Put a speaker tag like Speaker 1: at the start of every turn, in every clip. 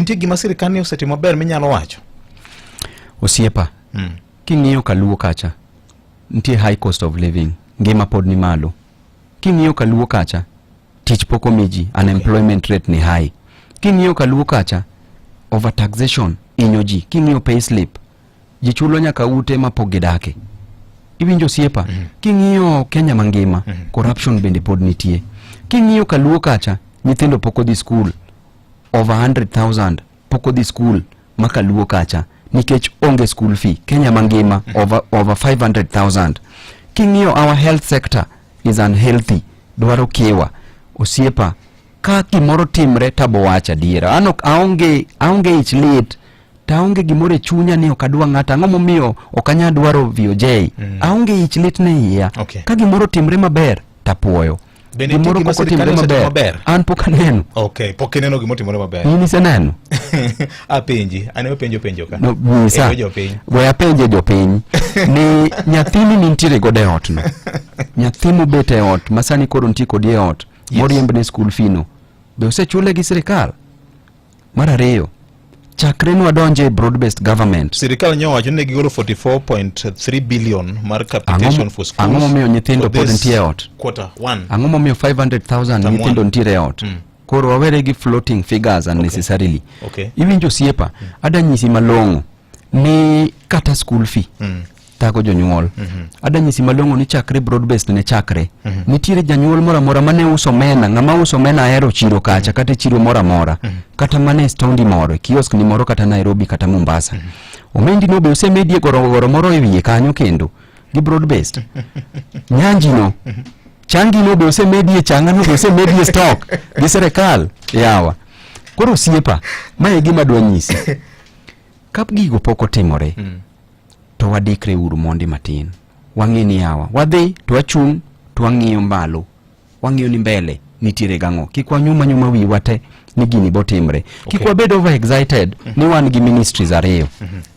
Speaker 1: Nitie gima sirkal ni osetimo maber minyalo wacho?
Speaker 2: Osiepa, king'iyo Kaluo kacha, nitie high cost of living, ngima pod ni malo. King'iyo Kaluo kacha, tich pok omi ji, unemployment rate ni high. King'iyo Kaluo kacha, overtaxation inyo ji. King'iyo pay slip, ji chulo nyaka ute ma pok gidake. Iwinjo, osiepa? King'iyo Kenya mangima, corruption bende pod nitie. King'iyo Kaluo kacha, nyithindo pok odhi school, over 100,000 pok odhi school ma Kaluo kacha nikech onge school fee. Kenya mangima, over 500,000. King'iyo our health sector is unhealthy, dwaro kiwa. Osiepa, ka gimoro timre tabo wacho adiera. An ok aonge ich lit to aonge gimoro e chunya ni ok adwa ng'ato. Ang'o momiyo ok anya dwaro VOJ? Aonge ich lit ne iya. Ka gimoro timre maber tapuoyo.
Speaker 1: Bende nitie
Speaker 2: Gimoro
Speaker 1: gima
Speaker 2: pok
Speaker 1: sirkal
Speaker 2: otimre
Speaker 1: osetimo
Speaker 2: maber,
Speaker 1: maber?
Speaker 2: an pok aneno.
Speaker 1: Okay, pok ineno gima otimore maber.
Speaker 2: In iseneno?
Speaker 1: Apenji, an ema penjo penjo ka.
Speaker 2: No, nyisa.
Speaker 1: E, jopiny.
Speaker 2: We apenje jopiny ni nyathini nintiere godo e ot no, nyathi mobet e ot ma sani koro nitie kodi e ot, moriembne school fee no be osechule gi sirikal? Mar ariyo, chakre nwadonje e broad based government,
Speaker 1: Sirikal nyo wacho ni ne gigolo 44.3 billion mar capitation for schools.
Speaker 2: Ang'o momiyo nyithindo
Speaker 1: for
Speaker 2: pod
Speaker 1: this
Speaker 2: nitie e ot?
Speaker 1: Quarter one.
Speaker 2: Ang'o momiyo 500,000
Speaker 1: Term
Speaker 2: nyithindo
Speaker 1: one.
Speaker 2: nitiere e ot? Koro wawere gi floating figures unnecessarily. Iwinjo, osiepa? Ada nyisi malong'o ni kata school fee thago jonyuol. Ada nyisi malong'o ni chakre broad based ne chakre, nitiere janyuol moro amora mane uso mena, ng'ama uso mena ahero chiro kacha, kata e chiro moro amora, kata mana e stondi moro, e kiosk ni moro, kata Nairobi kata Mombasa, omendi no be osemedie gorogoro moro e wiye kanyo kendo gi broad based? Nyanji no, changi no be osemedie, changa no be osemedie stock gi sirikal? Yawa, koro osiepa, ma e gima adwa nyisi: ka gigo pok otimore, to wadikre uru mondi matin, wang'e ni yawa, wadhi to wachung' to wang'iyo mbalo, wang'iyo ni mbele nitiere gang'o. Kik wanyuma nyuma wiwa te ni gini botimre. Kik wabed over excited ni wan gi ministries ariyo.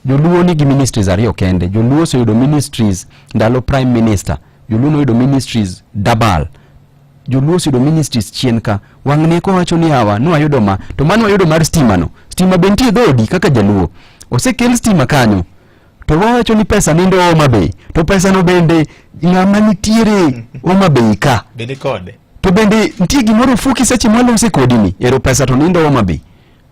Speaker 2: Joluo nigi ministries ariyo kende. Joluo oseyudo ministries ndalo prime minister, Joluo noyudo ministries double. Joluo oseyudo ministries chien ka wang'ni kowacho ni yawa, nwayudo ma to mano wayudo mar stima no. Stima be nitie dhodi kaka Jaluo osekel stima kanyo, to wawacho ni pesa nindo Homa Bay, to pesa no bende ng'ama nitiere Homa Bay ka
Speaker 1: Bende kode.
Speaker 2: To bende nitie gimoro ofuki seche mwalose kodi ni ero pesa to nindo Homa Bay.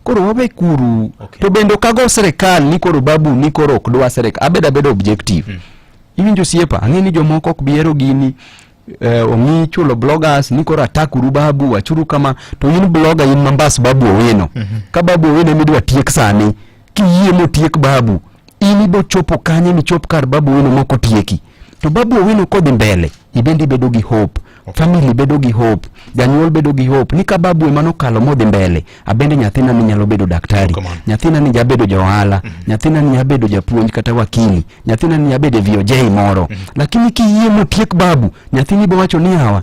Speaker 2: Koro wawe kuru. To bende ok ago sirikal ni koro babu ni koro ok dwa sirikal, abed abeda objective. Iwinjo, osiepa? Ang'e ni jomoko ok bi hero gini, ong'i chulo bloggers ni koro atakuru babu, wachuru kama. To in blogger, in mambas Babu Owino, ka Babu Owino emidwa tiek sani, kiyie motiek babu, in ibo chopo kanye michop kar Babu Owino mok otieki? To Babu Owino kodhi mbele, ibende ibedo gi hope, family bedo gi hope, janyuol bedo gi hope ni ka babu ema nokalo modhi mbele, abende nyathina ni nyalo bedo daktari,
Speaker 1: Come on.
Speaker 2: nyathina ni nyabedo ja ohala, nyathina ni nyabedo japuonj kata wakili, nyathina ni nyabedo e VOJ moro. Lakini kiyie motiek babu, nyathini bo wacho ni yawa.